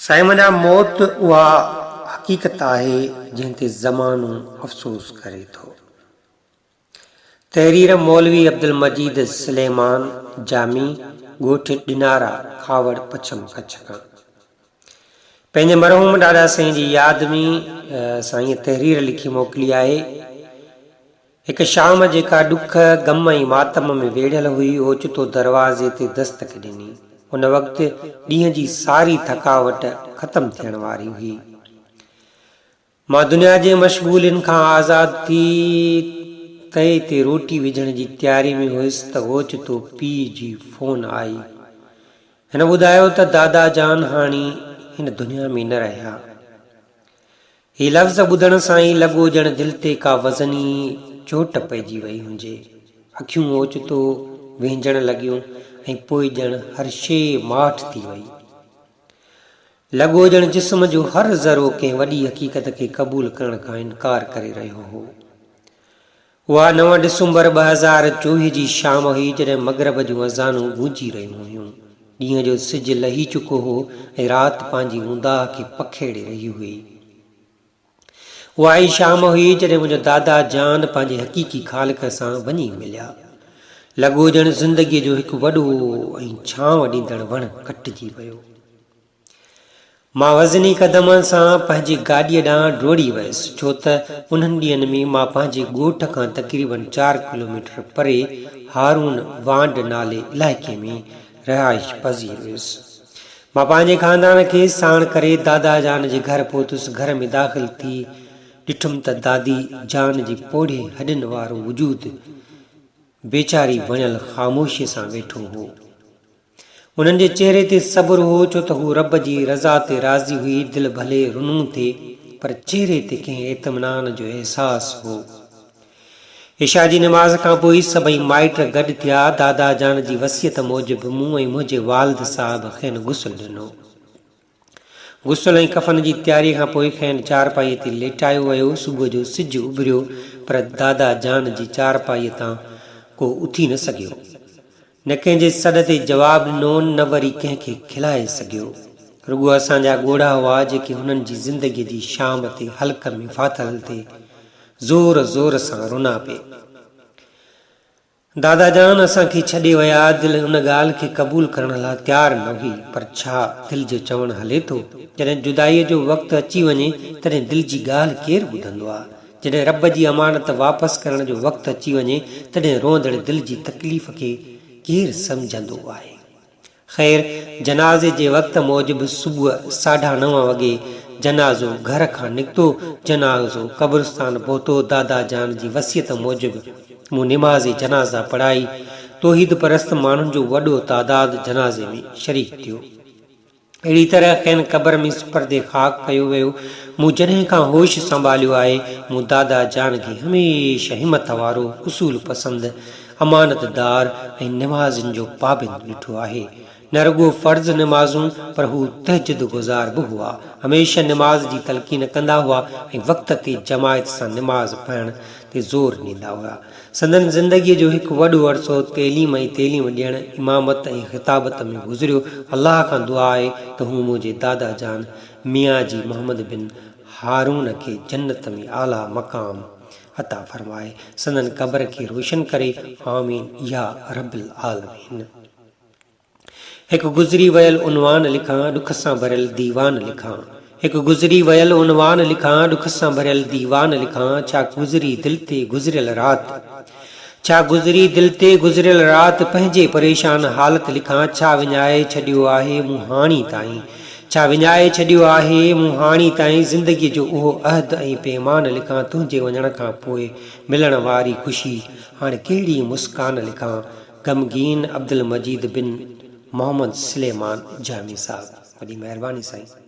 سائين منهنجا موت اها حقيقت آهي جنهن تي زمانو افسوس ڪري ٿو. تحرير مولوي عبدالمجيد سليمان جامي ڳوٺ ڏنارا کاوڙ پڇم ڪڇ کان. پنهنجي مرحوم ڏاڏا سائين جي ياد ۾ سائين تحرير لکي موڪلي آهي. هڪ شام جيڪا ڏک، غم ۽ ماتم ۾ ويڙهيل هئي، اوچتو دروازي تي دستڪ ڏني. ان وقت ڏينهن جي ساري ٿڪاوٽ ختم ٿيڻ واري هئي. مان دنيا جي مشغولين کان آزاد ٿي تئي تي روٽي وجهڻ جي تياري ۾ هيس ته اوچتو پيء جي فون آئي. هن ٻڌايو ته دادا جان هاڻي هن دنيا ۾ نه رهيا. هي لفظ ٻڌڻ سان ئي لڳو ڄڻ دل تي ڪا وزني چوٽ پئجي وئي هجي. اکيون اوچتو وهنجڻ لڳيون ۽ پوء ڄڻ هر شيء ماٺ ٿي وئي. لڳو ڄڻ جسم جو هر ذرو ڪنهن وڏي حقيقت کي قبول ڪرڻ کان انڪار ڪري رهيو هو. اها نو ڊسمبر 2024 جي شام هئي جڏهن مغرب جون اذانون گونجي رهيون هيون. ڏينهن جو سج لهي چڪو هو ۽ رات پنهنجي اونداهه کي پکيڙي رهي هئي. اها ئي شام هئي جڏهن منهنجو دادا جان پنهنجي حقيقي خالق سان وڃي مليا. لڳو ڄڻ زندگيء جو هڪ وڏو ۽ ڇانو ڏيندڙ وڻ ڪٽجي ويو. مان وزني قدمن سان پنهنجي گاڏيء ڏانهن ڊوڙي ويس، ڇو ته انهن ڏينهن ۾ مان پنهنجي ڳوٺ کان تقريباً چار ڪلوميٽر پري هارون وانڊ نالي علائقي ۾ رهائش پذير هيس. مان پنهنجي خاندان کي ساڻ ڪري دادا جان جي گهر پهتس. گهر ۾ داخل ٿي ڏٺم ته دادي جان جي پوڙهي هڏين وارو وجود بيچاري بڻيل خاموشيء سان ويٺو هو. انهن جي چهري تي صبر هو ڇو ته هو رب جي رضا تي راضي هئي، دل ڀلي رنو ٿي پر چهري تي ڪنهن اطمينان جو احساس هو. عشاء جي نماز کان پوء سڀئي مائٽ گڏ ٿيا، دادا جان جي وصيت موجب مون ۽ منهنجي والد صاحب کين غسل ڏنو. غسل ۽ ڪفن جي تياريء کان پوء کين چارپائيء تي ليٽايو ويو، صبح جو سج اڀريو پر دادا جان جي چارپائيء تان ڪو اٿي نه سگهيو. نه ڪنهن جي سڏ تي جواب ڏنو نه وري ڪنهن کي کلائي سگهيو. رڳو اسان جا ڳوڙها هئا جيڪي هنن جي زندگيء جي شام تي حلق ۾ ڦاٿل تي زور زور سان رنا پئي. دادا جان اسان کي ڇڏي ويا، دل ان ڳالهه کي قبول ڪرڻ لاء تيار نه هئي، پر ڇا دل جو چوڻ هلي ٿو؟ جڏهن جدائيء جو وقت اچي وڃي تڏهن دل جي ڳالهه ڪير ٻڌندو آ؟ جڏهن رب جي امانت واپس ڪرڻ جو وقت اچي وڃي تڏهن روئندڙ دل جي تڪليف کي ڪير سمجهندو آهي. خير جنازي جي وقت موجب صبح ساڍا نو وڳي جنازو گهر کان نڪتو، جنازو قبرستان پهتو، دادا جان جي وصيت موجب مون نماز جنازه پڙهائي، توحيد پرست ماڻهن جو وڏو تعداد جنازي ۾ شريڪ ٿيو. اهڙي طرح کين قبر ۾ سپرد خاڪ ڪيو ويو. مون جڏهن کان هوش سنڀاليو آهي، مون دادا جان کي هميشه همٿ وارو، اصول پسند، امانتدار ۽ نمازين جو پابند ڏٺو آهي. نه رڳو فرض نمازون پر هو تهجد گذار به هئا. هميشه نماز جي تلقين ڪندا هئا ۽ وقت تي جماعت سان نماز پڙهڻ تي زور ڏيندا هيا. سندن زندگيء جو هڪ وڏو عرصو تعليم ۽ تعليم ڏيڻ، امامت ۽ خطابت ۾ گذريو. الله کان دعا آهي ته هو منهنجي دادا جان ميان جي محمد بن هارون کي جنت ۾ اعليٰ مقام عطا فرمائي، سندن قبر کي روشن ڪري، آمين يا رب العالمين. هڪ گذري ويل عنوان لکان ڏک سان ڀريل ديوان لکان هڪ گذري ويل عنوان لکان ڏک سان ڀريل ديوان لکان ڇا گذري دل تي گذريل رات ڇا گذري دل تي گذريل رات پنهنجي پريشان حالت لکان ڇا وڃائي ڇڏيو آهي مون هاڻي تائين ڇا وڃائي ڇڏيو آهي مون هاڻي تائين زندگي جو اهو عهد ۽ پيمان لکان تنهنجي وڃڻ کان پوء ملڻ واري خوشي هاڻ ڪهڙي مسڪان لکان غمگين عبدالمجيد بن محمد سليمان جامي صاحب وڏي مهرباني سائين.